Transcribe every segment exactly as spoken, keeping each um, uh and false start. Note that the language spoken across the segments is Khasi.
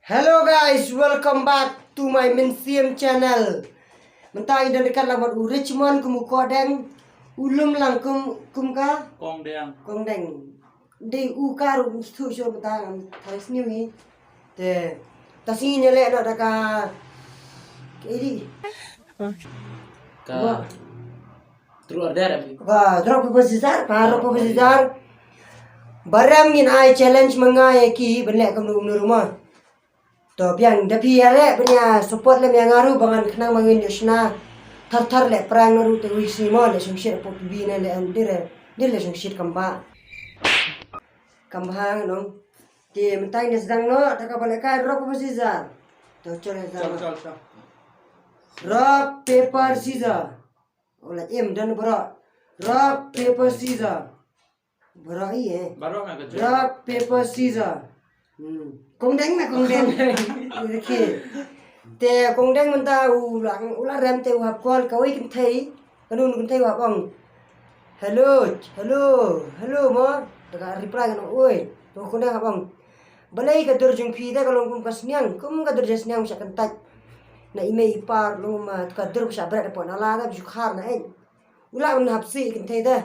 Hello guys, welcome back to my Mynsiem channel. Mynta ngi don ryngkat lang bad u Richmond kum u Kongdeng, u Lumlang kum, kum ka? Kongdeng. Kongdeng. Dei u ka ruh ngi thu shu mynta ngam thai sniew hi. Te ta sngi ngi leh noh da ka, ka iri. Ka Truth or dare, em? Ba, rock paper scissors, ba, rock paper scissors. Baroh ngin ai challenge ma nga ïa ki ban leh kumno kumno ruh ma. To biang da phi ïa leh ban ïa support lem ïa nga ruh ba ngan khnang ba ngin ïa shna. Thar thar leh prank na ruh te wi si mo leh shongshit hapoh P B ne leh an dire. Dire leh shongshit kam ba. Kam ba hang nong. Te mynta ngin ïa sdang noh da kaba leh ka rock paper scissors. To chal ïa sdang. Chal, chal, chal. Rock paper scissors. Ola im don baroh. Rock paper scissors. Baroh i eh. Baroh na ka jong. Rock paper scissors. Hmm. Kongdeng na Kongdeng. Okay. Te Kongdeng mynta u la, u la rem te u hap call kawei kynthei. Kano kynthei u hap ong. Hello, hello, hello mo. Te ka reply kano oi. To Kongdeng hap ong. Balei ka dur jong phi te ka long kum ka sniang, kum ka dur jong sniang u shah kyntait. Na i mei i pa long ma ka dur u shah bret hapoh nala te u ju khar na ei. U lah ban hap sih kynthei te.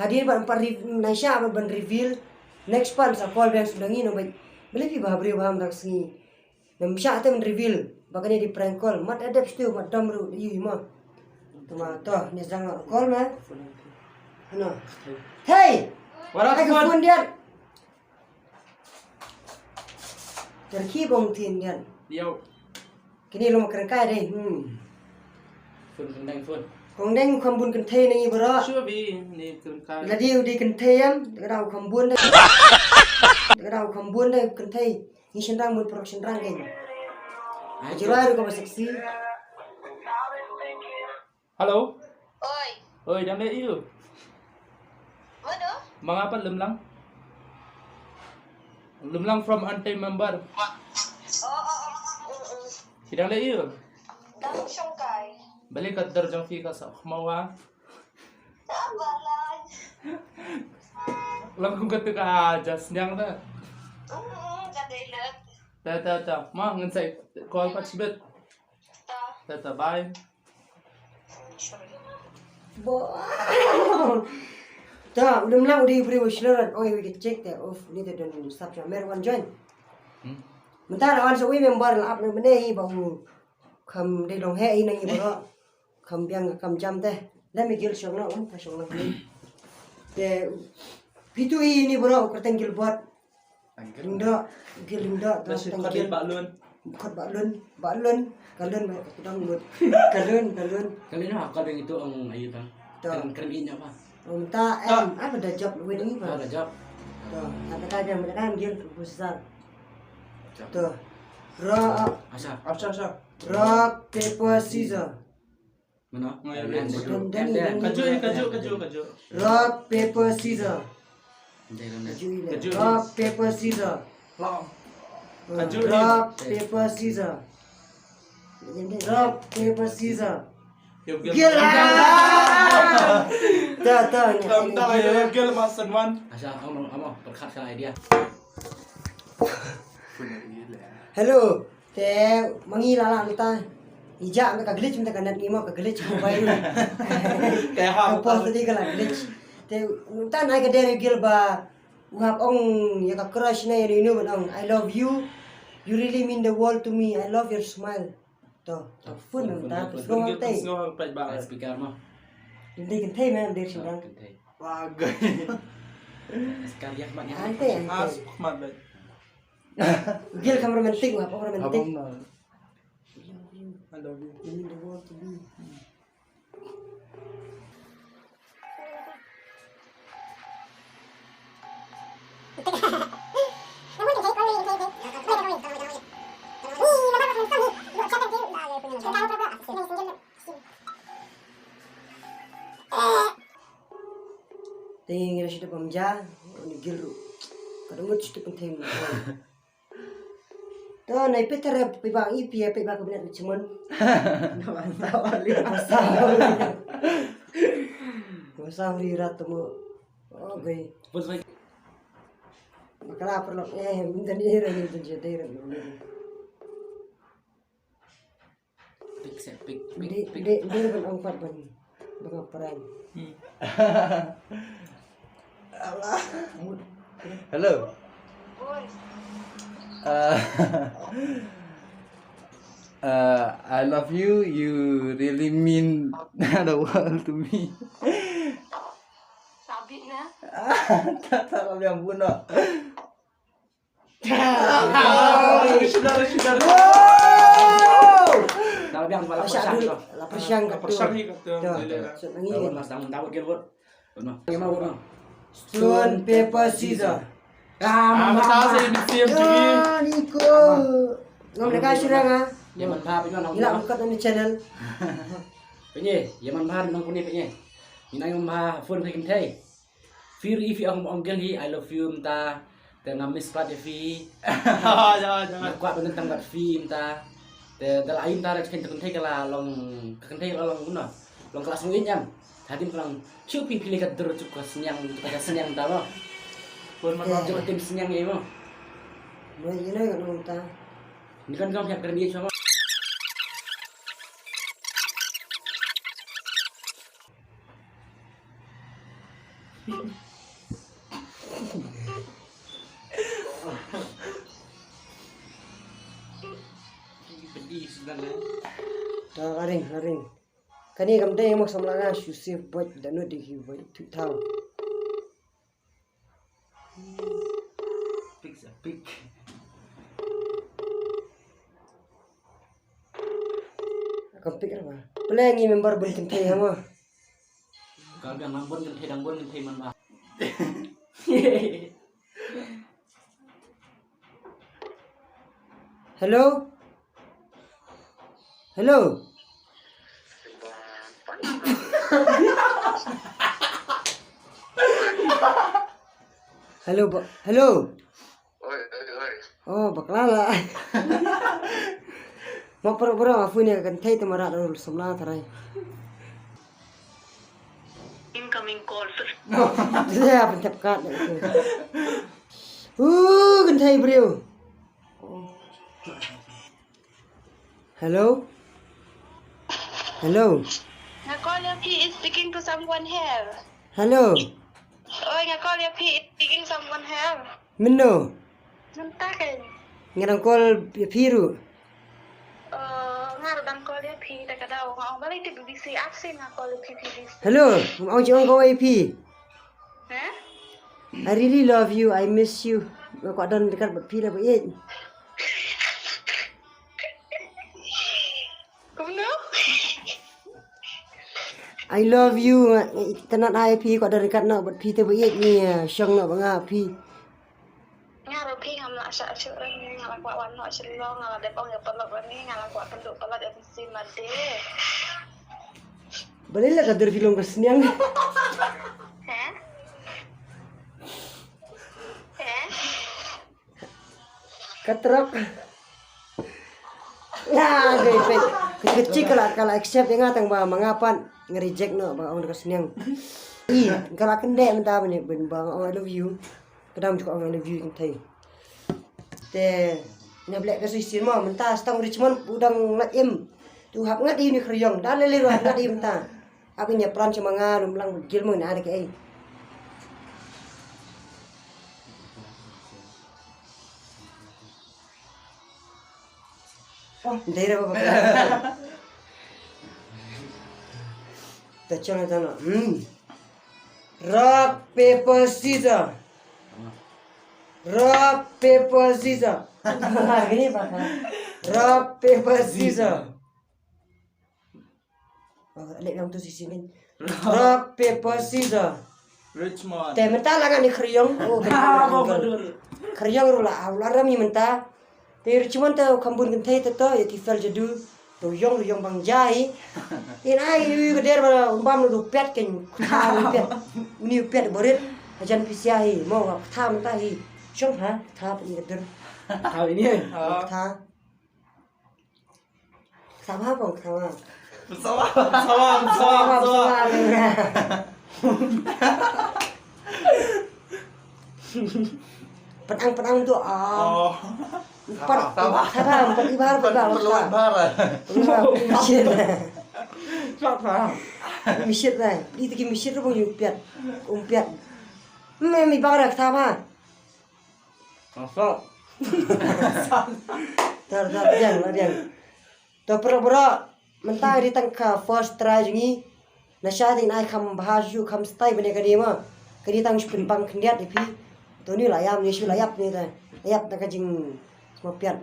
Hadien ban pat re-, nai shah ban, ban reveal. Next pat sa call biang shu da ngi nong bad. Balei phi bha briew bha mynta ka sngi. Ngam shah te ban reveal. Ba kane dei prank call. Mat adep shu mat dom ruh ïa i ma. Tuma to ne jang call ma. Hano. Hey. What up, ai ka phone? Phone diat. Ter ki bong tin dian. Yo. Kini lo ma kren kai dei. Hmm. Phone, Kongdeng phone. Kongdeng kham bun kynthei na ngi baroh. Sure bi ni kren kai. Lada u dei kynthei em, ka dau kham bun dei. Ka dau kham bun dei kynthei. Ngi shynrang bun paralok shynrang dei. Ai, jirai ruh ka ba sexy. Hello. Oi. Oi, dang leh ïa u? Mano? Ma nga pat Lumlang. Lumlang from Untamed member. Oh, oh, oh. Mm, mm. Phi dang leh ïa u? Dang shongkai. Balei ka dur jong phi ka sa khmawa. Ka balai. Lang kum ka tu ka ja sniang ta. Mm, ka dei leh. Ta, ta, ta. Ma ngan sa call pat shibit. Ta. Ta, ta, bye. Bo. Ta, u Lumlang u dei u briew u shlur, oi, wi ka check te, of, ni te don sap sha mer wan join. Hmm. Mynta la wan sa wi member la ap na mene hi ba u kham dei long he i na ngi baroh. Kham biang kham jam te. Lem i gil shong no, um, ka shong no. Te, phi tu i ni baroh, u kyrteng Gilbert. Lyngdoh, gil lyngdoh, to tang gil. Khot Bah Lun. Khot Bah Lun, Bah Lun, ka Lun, ba ka dang lut. Ka Lun, ka Lun. Ka Lun ha ka dang itu ang ayu tang. To. Kren, kren inya pa. Mynta em, ai ba da job win ni ba. Ah, da job. To, kata ka jam, kata ka gil ku besar. Job. To. Rock. Asa. Asa, asa. Rock, paper, scissors. Mano? Ngai. Kaju, kaju, kaju, kaju. Rock, paper, scissors. Kaju. Kaju. Rock, paper, scissors. Long. Kaju. Rock, paper, scissors. Rock, paper, scissors. Gil. Gil. Ta, ta, ta, ta, gil masan man. Asa, amo, amo, perkhat ka idea. Hello. Te ma ngi la la mynta. Ija mynta ka glitch mynta ka net ngi mo ka glitch mobile. Ka ha. Ka pos tadi ka la glitch. Te mynta nai ka dei re gil ba u hap ong ïa ka crush ne ïa inu ban ong I love you. You really mean the world to me. I love your smile. To, to phone mynta. Phone, phone, phone. Phone. Speaker mo. Dei kynthei me dei sing dang. Kynthei. Wah, gai. Sekali Ahmad ni. Ante, ante. Ah, Ahmad, baik. Gil kam romantic, wah, apa romantic? Abang, no. I love you. I love you. You mean the world to me. Te ngi la shu da bam ja, ni gil ruh. Ka dang ngut shu da pynthei. To nai peit tara peit ba ngi peit, peit ba ka bniat Richmond. Nga ba sa wali. Ba sa wali. Ba sa wali rat mo. Oh, gai. Bakla paralok eh, minta ni era ni tu je dei rat mo. Pick, set, pick, pick, Dei, pick. Dei, dei ban ong pat ban, ban ong prank. Hmm. Hello. Uh, uh, I love you. You really mean the world to me. Sabit na. Tak, tak, yang bunuh. Wow! Dah biang, la pyrshang, la pyrshang, la pyrshang. Stone, paper, scissor. Ah, mata saya di same to me. Ah, ni ko. Ngam leka shirang ah. Ïa man bha pynban nang. Ila buka ni channel. Pynye, ïa man bha nang pynye pynye. Nang ïa man bha phone pynye kynthei. Phi ri phi ong ong gel hi, I love you mynta. Te nga miss pat ïa phi. Nga kwah ban tang bad phi mynta. Te da la ai mynta da kynthei, kynthei ka la long, kynthei ka la long kumno. Long ka la sngewin ïam. Hatim ka long shu phi phi lei ka dur shu ka sniang, shu ka sniang ta mo. Pun man shu tim sniang ïa mo. Mo ïa ne ka long ta. Ni kan kan phi ka ni shu mo. Ta, la ring, la ring. Kane kam dei mo samla nga shu save bot da no dei ki bot tu tau. Pick sa pick. Kam pick ra ba. Pynleh ngi member bun kynthei ha mo. Ka biang lang bun kynthei, dang bun kynthei man ba. Hello? Hello? Hello, ba-, hello? Oi, oi, oi. Oh, bakla la. Ma pura pura ma phone ïa ka kynthei te ma rat rul samla tharai. Incoming call. Ïa, pyntep kat. Uh, kynthei briew. Hello? Hello? Nga call ïa phi is speaking to someone here. Hello? Oi, nga call ïa phi is speaking someone here. Mynno? Mynta kan. Nga dang call ïa phi ruh. Oh, nga ruh dang call ïa phi da ka daw nga ong balei te busy, absent nga call ïa phi, phi busy. Hello, ong jong ko ïa phi. Huh? I really love you, I miss you. Nga kwah don ryngkat bad phi da ba ïeit. Kumno? I love you, nga, nga itynnad ïa phi, kwah don ryngkat noh bad phi te ba ïeit, ngi, eh, shong noh ba nga phi. Nga ruh phi ngam lah shah shuh rangi, nga la kwah wan noh Shillong, nga la dep ong ïa paralok rangi, nga la kwah pynduh palat ïa phi shisien ma de. Balei la ka dur phi long ka sniang? Heh? Heh? Ka trok. Nga dei peit. Ka kachik ka la, ka la accept ïa nga tang ba ma nga pat nga reject noh ba ong da ka sniang. I, ka la kyndeh mynta ba ne, ba nga ong I love you. Ka dang ju ka ong I love you kynthei. Te na blek ka shisien mo mynta stang Richmond u dang ngat im. Tu hap ngat im ni khriong da lele ruh hap ngat im mynta. Ap ïa pran sha ma nga lum lang gil mo na da ka ei. Oh, dei ra ba. Ta chang ta na. Hmm. Rock, paper, scissor. Rock, paper, scissor. Gini ba. Rock, paper, scissor. Oh, leh biang tu shisien kan. Rock, paper, scissor. Richmond. Te mynta la ngan ïa khriong. Oh, khriong ruh la, ah, la ram ïa mynta. Te Richmond te kham bun kynthei te to ïa ki fel jadu. Te u ïong, u ïong bang jai. Te na ïa ka der ba u bam u pet ken. Kata u pet. Uni u pet borit. Hajan pisia hi. Mo kata mynta hi. Shong ha. Kata pynïa ka der. Kata ini. Kata. Sama bang, sama. Sama, sama, sama, sama. Pynang pynang tu ah. Oh. Pat pat pat ibar pat ibar. Perlu bar. Mission. Sat sa. Mission rai. Itu ki mission ro bang umpiat. Umpiat. Mem ibar rak sama. Masuk. Tar tar diang diang. To para bro. Mynta ri tang ka first try jong ngi. Nasha ding nai kham bha shu kham stai bane kani ma. Kani tang shu pynpang khyndiat ïa phi. To ni la ïam ni shu la ïap ni ta. La ïap ta ka jing sma piat.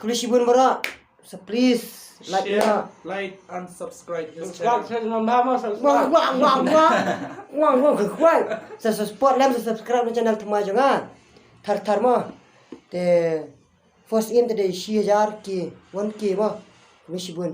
Kuli shibun bro. So please like Share, na. Like and subscribe his Subscribe channel. channel mama Wah subscribe. wah wah wah. Wah wah ke kwai. Sa sa support lem sa subscribe na channel thma jong nga. Thar thar ma. Te first aim te de shi hajar ki one K ma. Kuli shibun.